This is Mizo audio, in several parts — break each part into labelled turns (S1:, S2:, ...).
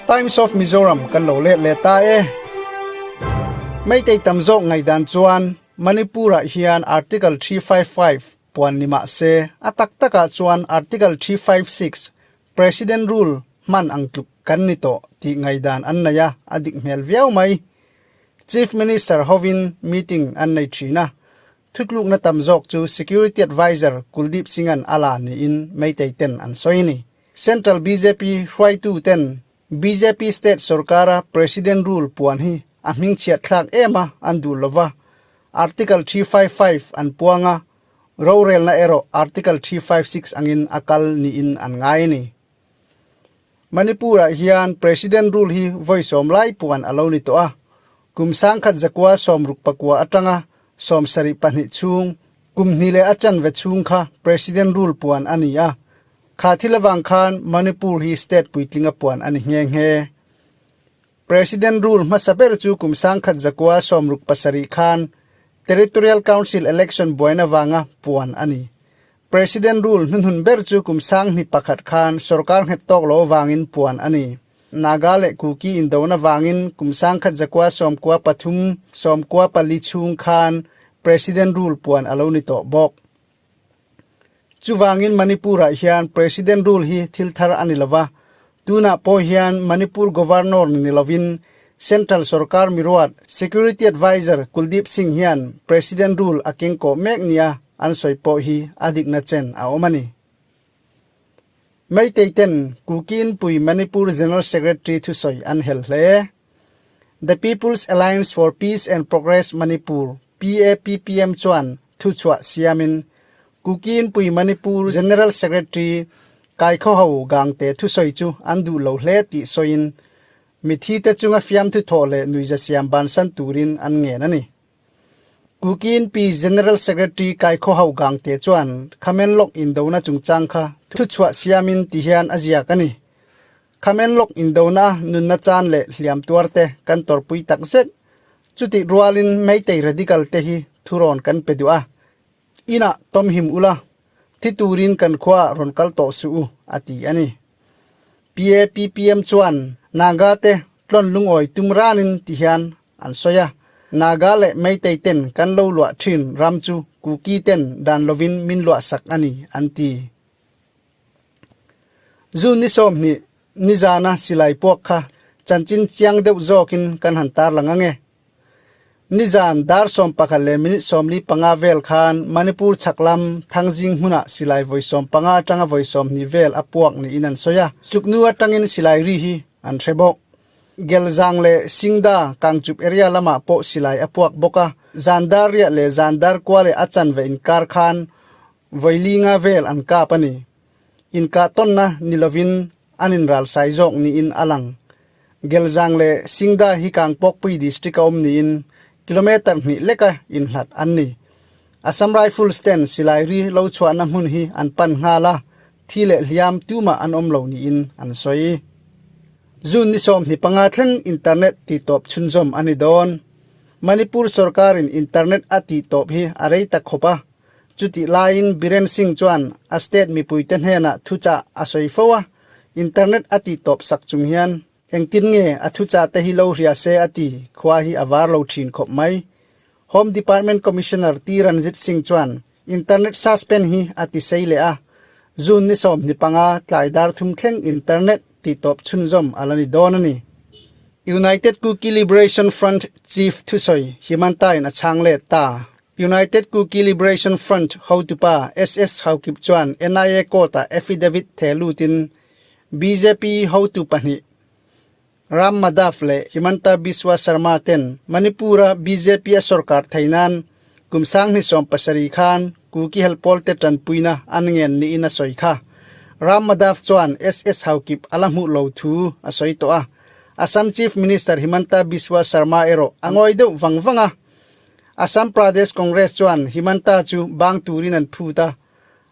S1: Times of Mizoram kan lo let leh ta e. Meitei tam zawk ngaihdan chuan Manipur-ah hian Article 355 puan ni mah se, a tak takah chuan Article 356, President Rule, hman ang tluk kan ni tawh tih ngaihdan an nei a, a dik hmel viau mai. Chief Minister hovin meeting an nei thin a, Thutlukna tam zawk chu Security Adviser Kuldeep Singh-a'n a la niin Meitei ten an sawi a ni. Central bjp hruaitu ten bjp state sorkara President Rule puan hi a hmingchhiat thlak em a an duh lova, Article 355 an puang a, rorelna erawh Article 356 angin a kal niin an ngai a ni. Manipur-ah hian President Rule hi vawi sawm lai puan a lo ni tawh a, kum 1964 atanga 72 chhung, kum hnih leh a chanve chhung kha President Rule puan a ni a, kha thil avang khan Manipur hi state puitlinga puan a ni nghe nghe. President Rule hmasa ber chu kum 1967 khan Territorial Council election buaina vanga puan a ni. President Rule hnuhnun ber chu kum 2001 khan sorkar nghet tawk lo vangin puan a ni. Naga leh Kuki indona vangin kum 1993, 94 chhung khan President Rule puan a lo ni tawh bawk. Chuvangin Manipur-ah hian President Rule hi thil thar a ni lova, tunah pawh hian Manipur Governor ni lovin Central sorkar miruat Security Adviser Kuldeep Singh hian President Rule a kengkawh mek nia an sawi pawh hi a dikna chen a awm a ni. Meitei ten Kuki Inpui Manipur General Secretary thusawi an hel hle. The People's Alliance for Peace and Progress Manipur, PAPPM, chuan thuchhuah siamin Kuki Inpui Manipur General Secretary Kaikhawho Gangte thusawi chu an duh lo hle tih sawiin mithi te chunga fiamthu thawh leh nuiza siam bansan turin an ngen a ni. Kuki Inpi General Secretary Kaikhawho Gangte chuan Khamenlok indona chungchang kha thuchhuah siamin ti hian a ziak a ni. Khamenlok indona nunna chan leh hliam tuar te kan tawrpui tak zet. Chutih rualin Meitei radical te hi thurawn kan pe duh a. Inah tawm him ula, thi turin kan khuaah rawn kal tawh suh u, a ti a ni. PAPPM chuan Naga te tlawn lungawi tum ranin ti hian an sawi a, Naga leh Meitei ten kan lo luah thin ram chu Kuki ten dan lovin min luah sak a ni, an ti. June ni 20 nizana silai puak kha chanchin chiang deuh zawkin kan han tarlang ange. Nizan dar 11 leh minute 45 vel khan Manipur chhak lam Thangzing hmunah silai vawi 15 atanga vawi 20 vel a puak niin an sawi a, chuknu atangin silai ri hi an hre bawk. Gelzang leh Singda Kangchup area lamah pawh silai a puak bawk a, zan dar riah leh zan dar kua leh a chanve inkar khan vawi linga vel an kap a ni. Inkah tawnna ni lovin an inral sai zawk niin a lang. Gelzang leh Singda hi Kangpawkpui district a awm niin kilometre hnih leka inhlat an ni. Assam Rifles ten silai ri lo chhuahna hmun hi an pan nghal a, thi leh hliam tumah an awm lo niin an sawi. June ni 25 thleng internet tihtawp chhunzawm a ni dawn. Manipur sorkarin internet a tihtawp hi a rei ta khawp a, Chutih laiin Biren Singh chuan a state mipuite hnenah thuchah a sawi fo a, internet a tihtawp sak chung hian engtin nge a thuchah te hi lo hria se a ti, khua hi a var lo thin khawp mai. Home Department Commissioner T Ranjit Singh chuan internet suspend hi a ti sei leh a, June ni 25 tlai dar thum thleng internet tihtawp chhunzawm a la ni dawn a ni. United Kuki Liberation Front Chief thusawi Himanta in a chhang let ta. United Kuki Liberation Front hotupa SS Haokip chuan NIA court-ah affidavit theh lutin bjp hotu pahnih Ram Madhav leh Himanta Biswa Sarma ten Manipur-a bjp a sorkar thei nan kum 2017 khan Kuki helpawlte tanpuina an ngen niin a sawi kha. Ram Madhav chuan SS Haokip a la hmuh lo thu a sawi tawh a. Assam Chief Minister Himanta Biswa Sarma erawh a ngawi deuh vang vang a. Assam Pradesh Congress chuan Himanta chu bang turin an phut a,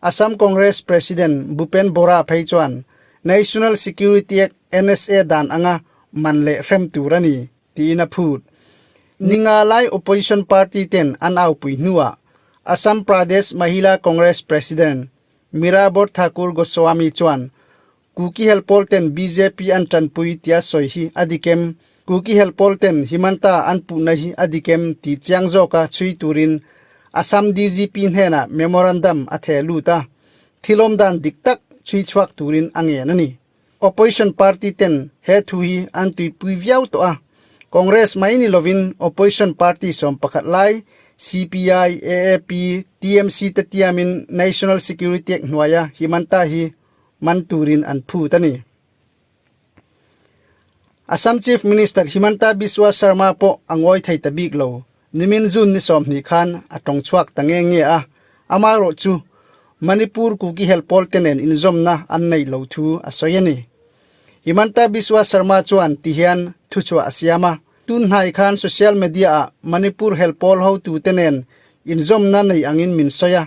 S1: Assam Congress President Bhupen Bora phei chuan National Security Act, NSA, dan anga man leh hrem tur a ni, tiin a phut. Ninga lai opposition party ten an aupui hnuah Assam Pradesh Mahila Congress President. Mira Borthakur Goswami chuan Kuki hel pawl ten bjp an tanpui tia sawi hi a dik em? Kuki hel pawl ten Himanta an puhna hi a dik em tih chiang zawka chhui turin Assam DGP hnenah memorandum a theh lut a, thilawm dan dik tak chhui chhuak turin a ngen a ni. Opposition party ten he thu hi an tuipui viau tawh a, Congress mai ni lovin opposition party 11 lai CPI, AAP, TMC te tiamin National Security Act hnuaia Himanta hi man turin an phut a ni. Assam Chief Minister Himanta Biswa Sarma pawh a ngawi thei ta bik lo. Nimin June ni 20 khan a tawng chhuak ta nge nge a, amaherawh chu Manipur Kuki hel pawl te nen inzawmna an neih lo thu a sawi a ni. Himanta Biswa Sarma chuan ti hian thuchhuah a siam a, Tun hnai khan social media ah Manipur hel pawl hotu te nen inzawmna nei angin min sawi a,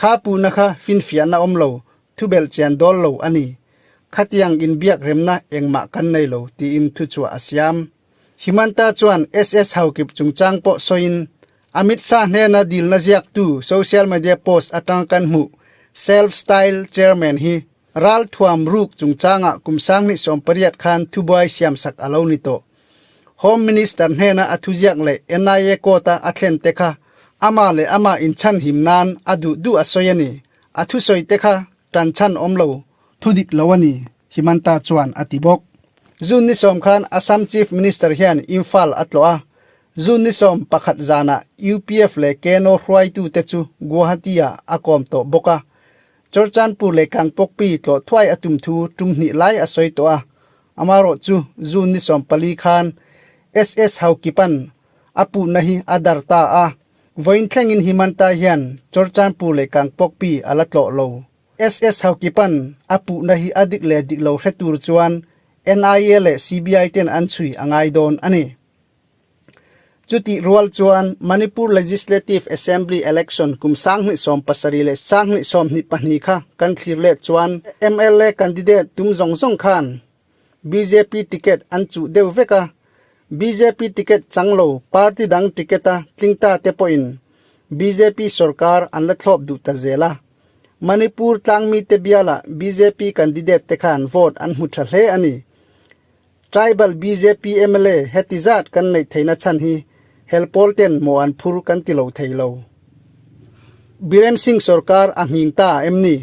S1: kha puhna kha finfiahna awm lo, Thubelh chian dawl lo a ni. Khatiang inbiak remna engmah kan nei lo, tiin thuchhuah a siam. Himanta chuan SS Haokip chungchang pawh sawiin, Amit Shah hnena dilna ziaktu social media post atang kan hmuh Self Style Chairman hi ral thuam ruk chungchangah kum 2018 khan thubuai siamsak a lo ni tawh. Home Minister hnena a thuziak leh NIA court-a a thlen te kha amah leh amah inchhanhim nan a duh duh a sawi a ni. A thusawi te kha tan chhan awm lo, thu dik lo a ni, Himanta chuan a ti bawk. June ni 10 khan Assam Chief Minister hian Imphal a tlawh a, June ni 11 zanah UPF leh KNO hruaitute chu Guwahati-ah a kawm tawh bawk a. Churchandpur leh Kangpokpi tlawh thuai a tum thu tum hnih lai a sawi tawh a, amaherawh chu June ni 14 khan SS Haukipan a puhna hi a dar ta a. Vawiin thlengin Himanta hian Churchandpur leh Kangpokpi a la tlawh lo. SS Haukipan a puhna hi a dik leh dik lo hre tur chuan NIA leh CBI ten an chhui a ngai dawn a ni. Chutih rual chuan Manipur Legislative Assembly Election kum 2017 leh 2022 kha kan thlir leh chuan mla candidate tum zawng zawng khan bjp ticket an chuh deuh vek a, bjp ticket chang lo party dang ticket a tling ta te pawhin bjp sorkar an la thlawp duh ta zel a. Manipur tlangmite bialah bjp candidate te khan vote an hmu tha hle a ni. Tribal bjp mla heti zat kan neih theihna chhan hi hel pawl ten maw an phur kan ti lo thei lo. Biren Singh sorkar a nghing ta em ni?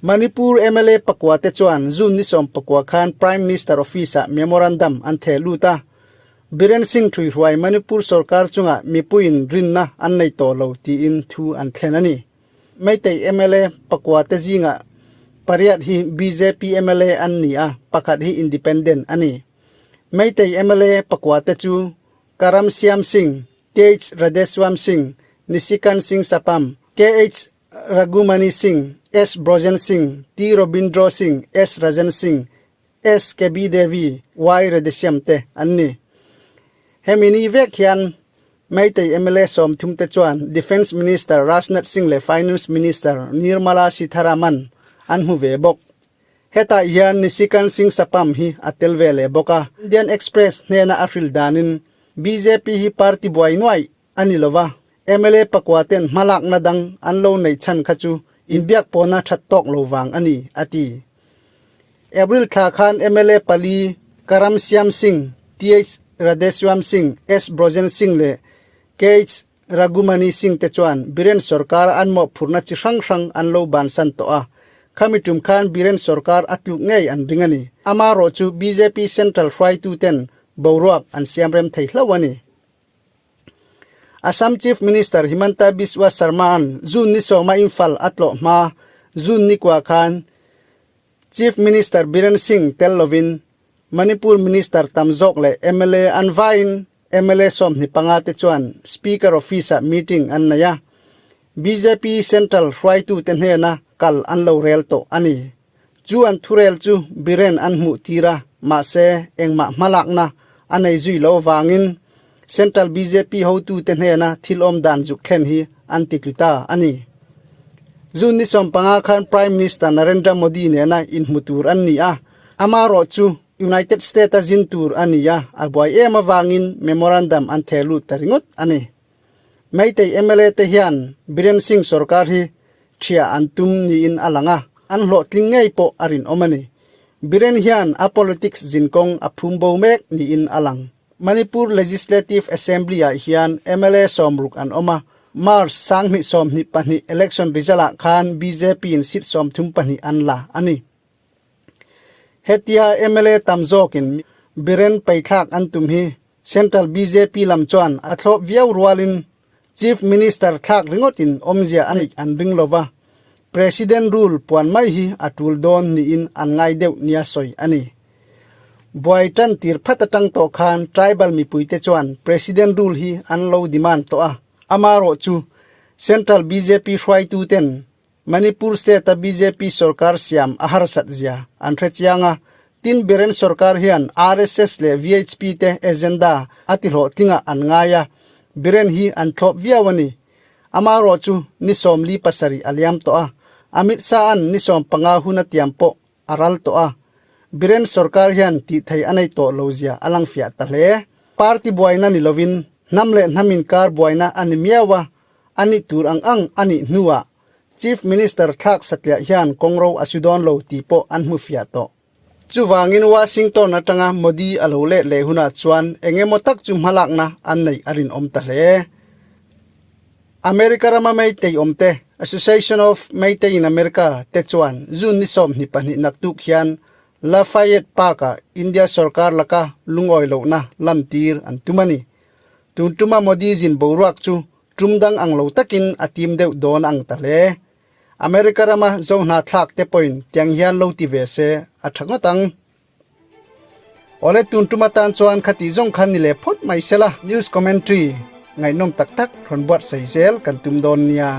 S1: Manipur mla pakua te chuan June ni 19 khan Prime Minister Office ah memorandum an theh lut a. Biren Singh thuihruai Manipur sorkar chungah mipuiin rinna an nei tawh lo tiin thu an thlen a ni. Meitei mla pakua te zingah pariat hi bjp mla an ni a, pakhat hi independent a ni. Meitei mla pakua te chu Karam Siam Singh, TH Radheswam Singh, Nishikant Singh Sapam, KH Raghumani Singh, S Brojen Singh, T Robindro Singh, S Rajen Singh, S KB Devi, Y Radheshyam te an ni. Hemi ni vek hian Meitei mla 30 te chuan Defence Minister Rajnath Singh leh Finance Minister Nirmala Sitharaman an hmu ve bawk. Hetah hian Nishikant Singh Sapam hi a tel ve leh bawk a. Indian Express hnena a hril danin bjp hi party buai nuaih a ni lova, mla pakua ten hmalakna dang an lo neih chhan kha chu inbiak pawhna that tawk lo vang a ni, a ti. April thla khan mla pali Karam Siam Singh, TH Radheswam Singh, S Brojen Singh leh KH Raghumani Singh te chuan Biren sorkar an mawhphurhna chi hrang hrang an lo bansan tawh a, khami tum khan Biren sorkar a tluk ngei an ring a ni. Amaherawh chu bjp Central hruaituten boruak an siamrem thei hlauh a ni. Assam Chief Minister Himanta Biswa Sarma-a'n June ni 10 a Imphal a tlawh hma June ni kua khan Chief Minister Biren Singh tel lovin Manipur Minister tam zawk leh mla an vaiin mla 25 te chuan Speaker Office-ah meeting an nei a, bjp Central hruaitute hnena kal an lo rel tawh a ni. Chu an thurel chu Biren an hmuh tir a, mahse engmah hmalakna a nei zui lo avangin Central bjp hotute hnena thil awm dan zuk thlen hi an ti tlu ta a ni. June ni 15 khan Prime Minister Narendra Modi nena inhmu tur an ni a, amaherawh chu United State-a zin tur a ni a, a buai em avangin memorandum an theh lut ta ringawt a ni. Meitei mla te hian Biren Singh sorkar hi. Ṭhiah an tum niin a lang a, an hlawhtling ngei pawh a rinawm a ni. Biren hian a politics zinkawng a phum bo mek niin a lang. Manipur Legislative Assembly-ah hian mla sawmruk an awm a, March 2022 election result-ah khan BJP-in seat 32 an la a ni. Hetia mla tam zawkin Biren paithlak an tum hi Central bjp lam chuan a thlawp viau rualin Chief Minister thlak ringawtin awmzia a neih an ring lova, President rule puan mai hi a tul dawn niin an ngai deuh nia sawi a ni. Buai tan tir phat atang tawh khan tribal mipuite chuan President rule hi an lo demand tawh a, amarawh chu Central bjp hruaituten Manipur state-a bjp sorkar siam a harsat zia an hre chiang a, tin Biren sorkar hian RSS leh VHP te agenda a ti hlawhtlingah an ngai a, Biren hi an thlawp viau a ni. Amarawh chu ni 47 a liam tawh a, Amit Shah-a'n ni 15 hun a tiam pawh a ral tawh a, Biren sorkar hian tih thei a nei tawh lo zia a lang fiah ta hle. Party buaina ni lovin hnam leh hnam inkar buaina a ni miau a, a nih tur ang ang a nih hnuah Chief Minister thlak satliah hian kawngro a su dawn lo tih pawh an hmu fiah tawh. Chuvangin Washington atanga Modi a lo let leh hunah chuan eng emaw tak chu hmalakna an neih a rinawm ta hle. America rama Meitei awmte, Association of Meitei in America, te chuan June ni 22 naktuk hian Lafayette Park-ah India sorkar laka lungawi lohna lantir an tum a ni. Tun tuma Modi zin boruak chu tum dang ang lo takin a tim deuh dawn ang ta hle. America rama zo hna thlak te pawhin tiang hian lo ti ve se a tha ngawt ang. Awle tun tum atan chuan khati zawng khan ni leh phawt mai sela news commentary ngaihnawm tak tak rawn buatsaih zel kan tum dawn nia.